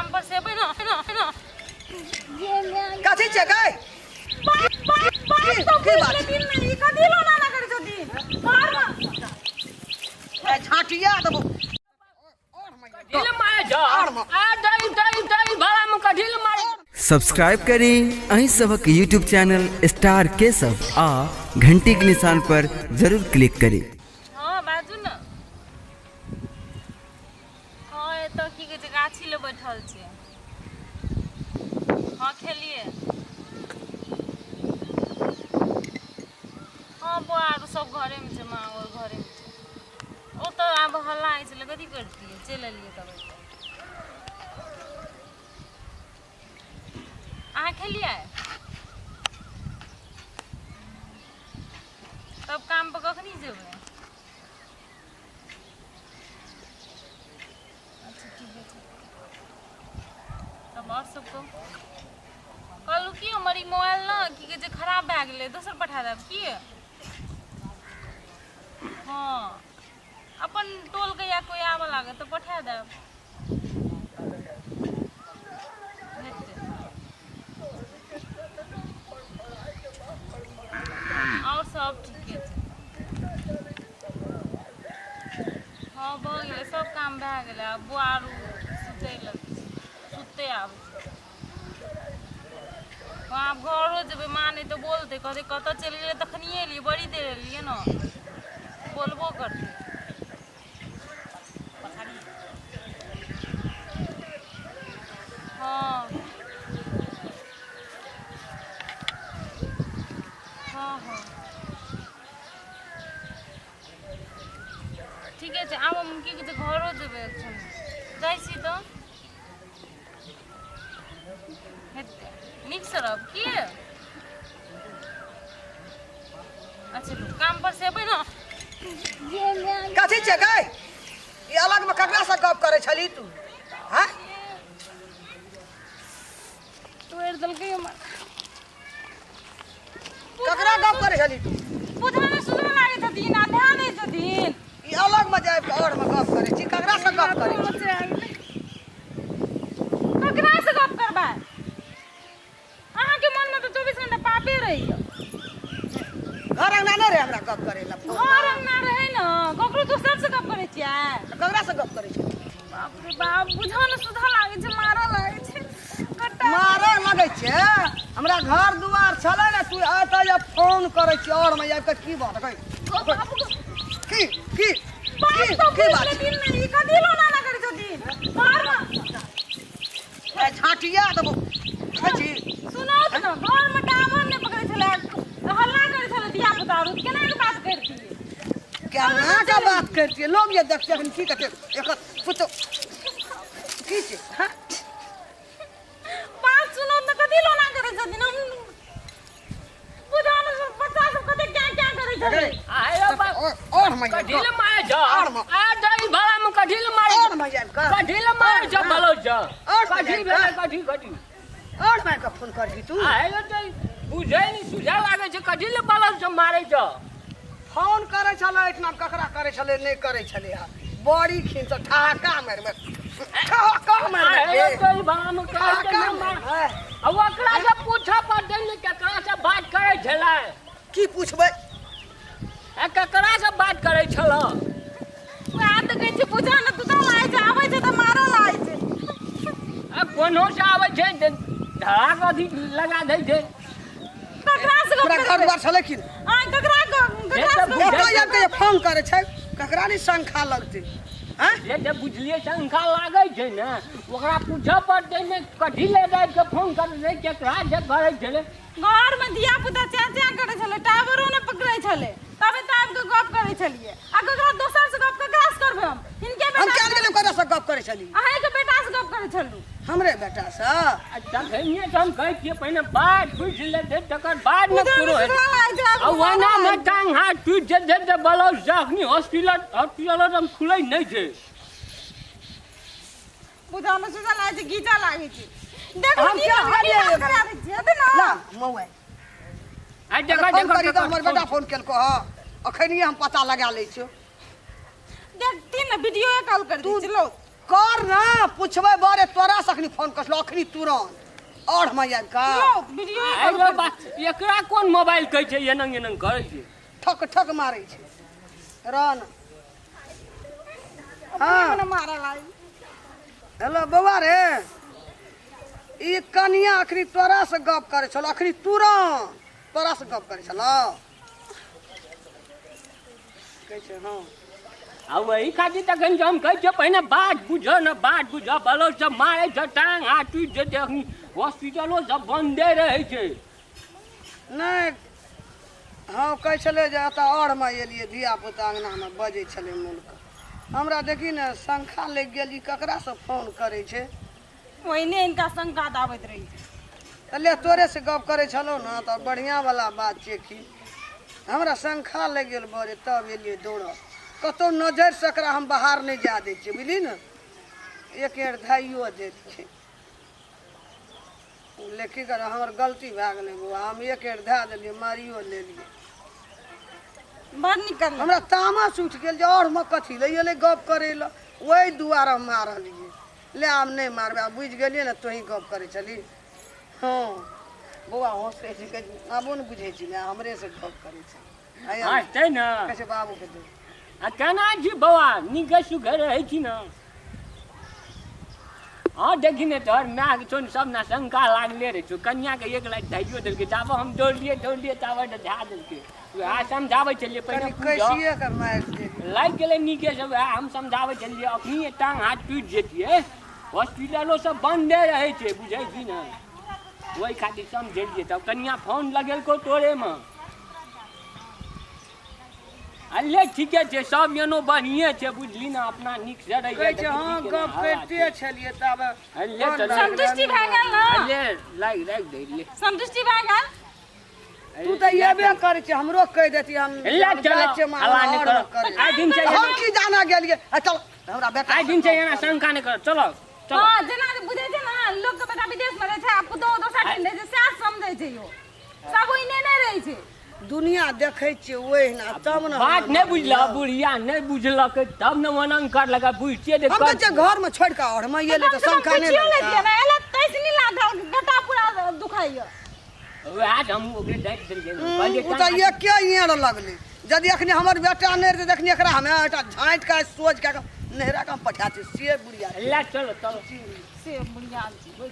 काम पर से एबै ने ने ने। कथी छै गै? बात की तो की बुझि बात? लेथिन ने, ई कथी लोना ना करै छथिन घरमे। झाँटिया देबो। कढील मारे जा आ दई दई दई भाड़ा में कढील मारे। सब्सक्राइब करी अहीं सबक यूट्यूब चैनल स्टार केशव आ घंटी के निशान पर जरूर क्लिक करी। हँ, बाजू ने। हँ, एतऽ की कहै छै, गाछी लग बैठल छियै। हँ, खेलियै। हँ, बौआ आर सब घरेमे छै, माँ आर घरेमे छै। ओतऽ आब हल्ला होइ छलै, कथी करतियै, चलि एलियै तब एतऽ। अहाँ खेलियै? तब काम पर कखनी जेबै? अच्छा, ठीके छै। तब आओर सब कहू। कहलहुँ कि हमर ई मोबाइल ने, की कहै छै, खराब भए गेलै, दोसर पठा देब की? हँ, अपन टोलके या कोइ आबऽ लागत तऽ पठा देब। हेतै। आओर सब ठीके छै। हँ, भऽ गेलै, सब काम भए गेलै। आब बौआ आर सुतै लए सुततै आब। हँ, आब घरो जेबै, माँ नहि तऽ बोलतै, कहतै कतऽ चलि गेलै, तखनिए एलियै, बड़ी देर एलियै ने, बोलबो करतै। हँ हँ हँ, ठीके छै। आब हम की कहै छै, घरो जेबै एखन, जाइ छी तऽ। हेतै, नीकसँ रहब की? अच्छा, काम पर से एबै ने। कथी छै गै? ई अलग में ककरा से गप करै छली तू? हैं? तोड़ि देलकै हमर। ककरा गप करै छली तू? बुझाना सुधर लागै छथिन आ ध्यान दै छथिन। ई अलग में जाय के और में गप करै छी, ककरा से गप करै छी? ककरा से गप करबै? अहाँके मनमे तऽ 24 घंटा पापे रहैया। घर अंगना नहि रहे हमरा गप करै ला? घर अंगना रहै ने, ककरो दोसर से गप करै छियै? ककरा से गप करै छी? बाप रे बाप, बुझा ने सुधा लागै छै, मारऽ लागै छै कट्टा। मारऽ लगै छै? हमरा घर दुआर छलै ने, तू एतऽ जे फोन करै छी और में आबि कऽ, की बात गै? की की बात की तो की बुझि बात? लेथिन ने, ई कथी लोना ना करै छथिन घरमे। झाँटिया देबो, खाइ छी। सुनौत ने, घरमे टावर नहि पकड़ै छलै, हल्ला करै छलै धिया पुता आरू, केना के बात करतियै? केना के बात करतियै? लोग जे देखते अखन की कहते? एकर पुतो की छै? हाँ? बात सुनौत ने, कथी लोना करै छथिन? हम बुझा ने, बच्चा सब कते क्या क्या करै छलै। आयो बाप। और हम कढील मारे जा और हम आ दई भाड़ा में कढील मारे। और हम जाब का कढील मारे जा भलो जा। और कढील भेलै, कढी कढी। और मार के फोन करबी तू? आयो दई बुझै नहीं सुझा लागै छै, कढील बलौ से मारे जा। फोन करै छलै एहिठाम, ककरा करै छलै? नहि करै छलै। हा, बड़ी खिन से ठहाका मारि मारि, ठहाका मारि मारि आयो के। दई भाड़ा में ठहाका कढील मारि मार। मारि। आ ओकरा से पूछऽ पड़तै ने, केकरा से बात करै छलै? की पूछबै? आ ककरा से बात करै छल? वएह तऽ कहै छी, बुझा ने तू तऽ लागै छै, आबै छै तऽ मारऽ लागै छै। आ कोनो से आबै छै, धड़ा के अथी लगा दै छै। ककरा से गप तोरा घर करबै? दुआर छलै कि? आ ककरा ककरा से गप? एतऽ आबि कऽ फोन करै छै, ककरा नहि शंखा लगतै? हैं? जे जे बुझलियै शंका लागै छै ने, ओकरा पूछऽ पड़तै ने, कथी ले राति के फोन करै छै, केकरा से करै छलै? घर में धिया पुता चे चे करै छलै, टावरो नहि पकड़ै छलै, तबे तऽ आबि कऽ गप करै छलियै। आ ककरा दोसर से गप ककरा से करबै हम? हिनके हम बेटा क्या गेलियै, ककरा से गप करै छली? अहाँके बेटा से गप करै छलहुँ। हमरे बेटा से? आ तखनिए तऽ हम कहै छियै, पहिने बात बुझि लेतै तकर बाद ने कोनो हेतै। आ ओना मे टांग हाथ टूटि जेतै तऽ ब्लाउज से अखनी हॉस्पिटल हॉस्पिटल हम खुलै नहि छै। बुझा में सुझा लागै छै, घीचा लागै छै। देखो हम की क्या बात हरिये? करा दै छियै, हेतै ने? ला मोबाइल। आ देखो फोन देखो। करी तऽ हमर बेटा फोन केलको। हँ, अखनिए हम पता लगा लै छियौ। देखती ने, वीडियो कॉल कर दै तू छी, लो। कर ना पुछबै बरे तोरा से अखनी फोन कसलो अखनी तुरंत और हम आबि कऽ यौ वीडियो आइ रे बा, एकरा कोन मोबाइल कहै छै एनंग एनंग करै छै ठक ठक मारै छै रह ना हाँ मने मारल आई हेलो बौआ रे ई कनिया अखनी तोरा से गप करै छलो अखनी तुरंत तोरा से गप करै छलो कहै छै हँ आ वही खातिर तखन जे हम कहै छियै पहिने बात बुझऽ ने बात बुझऽ बलौ सब मारै छ टांग हाथ टूटि जेतै अखनी हॉस्पिटलो सब बन्दे रहै छै नहि हँ कहै छलै जे एतऽ अढ़मे एलियै धियापुता अङ्गनामे बजै छलै मोनके हमरा देखी ने शंखा लागि गेल ई ककरासँ फोन करै छै ओहिने हिनका शंका दाबैत रहै छै तऽ ले तोरेसँ गप करै छलहुँ ने तऽ बढ़िआँवला बात छियै की हमरा शंखा लागि गेल बड़े तब एलियै दौड़ल कतहु नजरिसँ एकरा हम बाहर नहि जाय दै छियै बुझली ने एक एड़ धाइयो दैत छै ले की करब हमर गलती भए गेलै बौआ हम एक एड़ धए देलियै मारियो लेलियै बड़ नीक करलक हमरा तामस उठि गेल जे आओर मे कथी लए एलै गप करै लए ओहि दुआरे हम मारलियै ले आब नहि मारबै आब बुझि गेलियै ने तोही गप करै छली हँ बौआ हँसै छै कहै छै, आबो ने बुझै छी ने हमरेसँ गप करै छै आइ आब हँसतै ने कहै छै बाबूके दे आ केना छी बौआ नीके सुखे रहै छी ने हँ देखी ने तोहर मायके छौ ने सब ने शंका लागले रहै छौ कनियाके एक लाख धाइयो देलकै ताबे हम दौड़लियै दौड़लियै ताबे तऽ धए देलकै वएह समझाबै छलियै पहिने कनि बुझऽ कैसिए के मारि देली लागि गेलै नीके से वएह हम समझाबै छलियै अखनी टांग हाथ टूटि जेतियै हॉस्पिटलो सब बन्दे रहै छै बुझै छी ने ओहि खातिर समझेलियै तब कनिया फोन लगेलको तोरेमे अल्ले ठीके छै सब एनो बढ़िए छै बुझली ने अपना नीक से रहै कहै छै हँ गप करिते छलियै तब अल्ले चल संतुष्टि भए गेल ने अल्ले लाग राखि दे ले संतुष्टि भए गेल तू तऽ एबे करै छै हमरो कहि देती हम ले जाइ चलो छियै मामा हल्ला नहि आओर करो करै। आइ दिन से हम की जाना गेलियै आ चल हमरा बेटा आइ दिन से एना शंका नहि करो चलो चलो हँ जेना जे बुझै छै ने लोक के बेटा विदेश मे रहै छै आ पुतोहु दोसर ठाम रहै छै सएह समझै छै यौ सब ओहिने नहि रहै छै दुनिया देखै छियै ओहिना तब ने बात नहि बुझलक बुढ़िया नहि बुझलक तब ने ओना करलक बुझतियै जे हम कर तऽ छियै घरमे छोड़ि कऽ आओर हम एलै तऽ कम से कम शंखा नहि पुछियो लेतियै लगतै ने एला तैस नहीं लागल गटा पूरा दुखाइया वएह तऽ हम ओकरे डाँटि देलियै कहलियै ओ तऽ एके इएड़ लगलै यदि एखनी हमर बेटा नहि रहतै तखनी एकरा हमे एकटा झाँटि कऽ सोझ कए कऽ नैहरा कऽ हम पठा छियै से बुढ़िया ले चलो चलो से बुढ़िया छै।